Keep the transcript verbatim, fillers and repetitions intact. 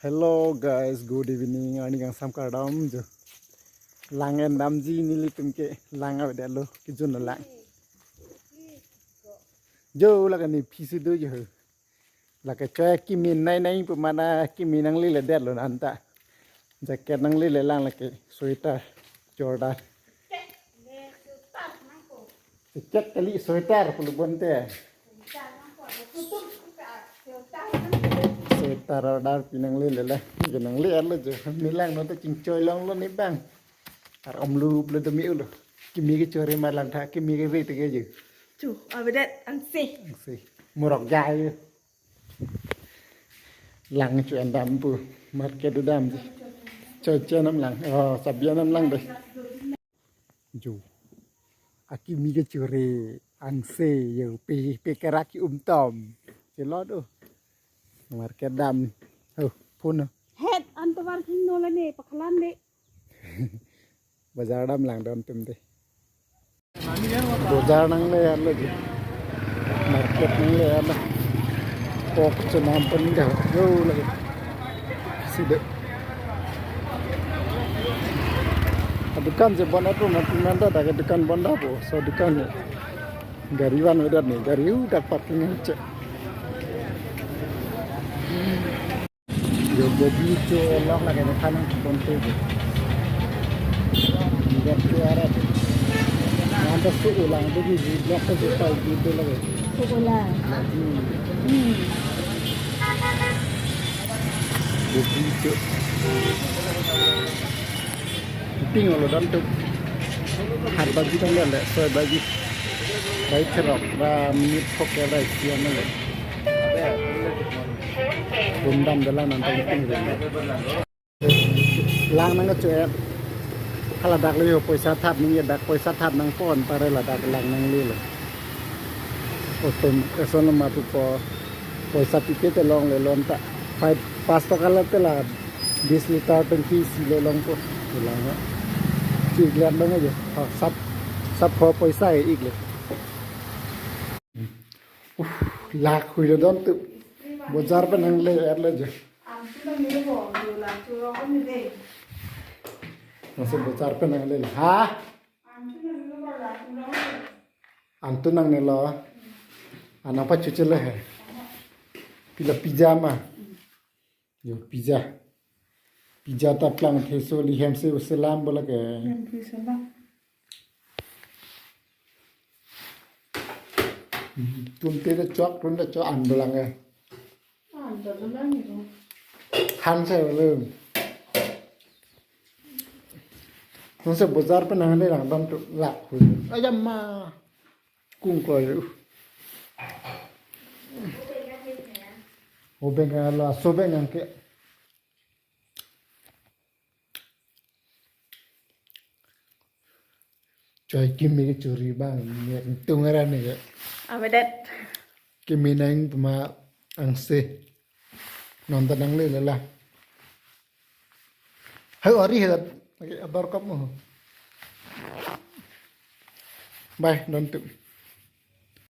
Hello guys, good evening. Arni kangsam kardom jo. Lang endamji nelitum ke, lang avedetlo, kejun lang. Jo, lake ne phi si do jo. Lake choi kimi nai nai pu mana kimi nanglele detlo anta. Jacket nanglele lang lake sweater, jordan. Jacket kali sweater pulu bonte. Sweater order pi nanglele le. Nangle arlo jo. Nelang note chingchoi longlo ne bang. Ar omlu pulu demi ulo. Kimi kechori ma langtha, kimi kere te ke jo. Chu, avedet angse. Angse. Morok jai. Lang chu endam pu. Market damji. Choi choi nam lang. Oh, sabi nam lang de. Jo. Akimi kechori angse jo pe pe kerak ki umtom. Chelot oh. Market dam. Oh, phone. Het antovar king nola ne pakhalan de. Bazar dam lang dam tum de. Bazar nangle arlo ji. Market nangle arlo. Pork chenam pen ga. Yo lagi. Sida. Dukan je bon atum atum nanda dak dukan bon dak bo. So dukan ne. Gari van vedat ne. Gari udah parking aja. Yo, gobi cho lok lake ne than nangponte. Lihat tu arah tu. Nanti su ulang tu di blok tu juta itu lagi. Su ulang. Hmm. Hmm. Gobi cho. Ping olo dam tu. Hat baji tanggal le, soi baji. Rai therok, ba minit phok ya rai siam le. Dum dam dalan nangtum ping rum. Lang nang kecho em. Hala dak le yo poisa thap nang ye dak poisa thap nangpon pare ladak lang nanglelo. Otum eson ma tu po poisa pipe te longle lonta. Five, pas toka la te la bis liter tangki isi le longpo. Lang ha. Chik lang dong aja. Ha, sap sap ho poisa e ik le. Uh, lak hui lo dam tu. Bazar pen nangle arlo jo. Nasi bazar pen nangle. Ha? Antu nangnelo. Anang pachuchele he. Pila pizza ma. Yo pizza. Pizza ta plang theso li hem se uselam bola ke. Hem theso ba. Tum te da chok, tum da chok an bolang ke. An da bolang ni ko. Han se le. Tum se bazar pen nangle lang dam tu lak hui. Ayam ma. Kung ko yu. Obeng alo aso beng angke. Choi kimi kechori bang, tung ara ne. Avedet. Kimi nang puma angse. Non ta nangle lela. Hai ari hai. Lagi ador kop mo. Bye, don tu.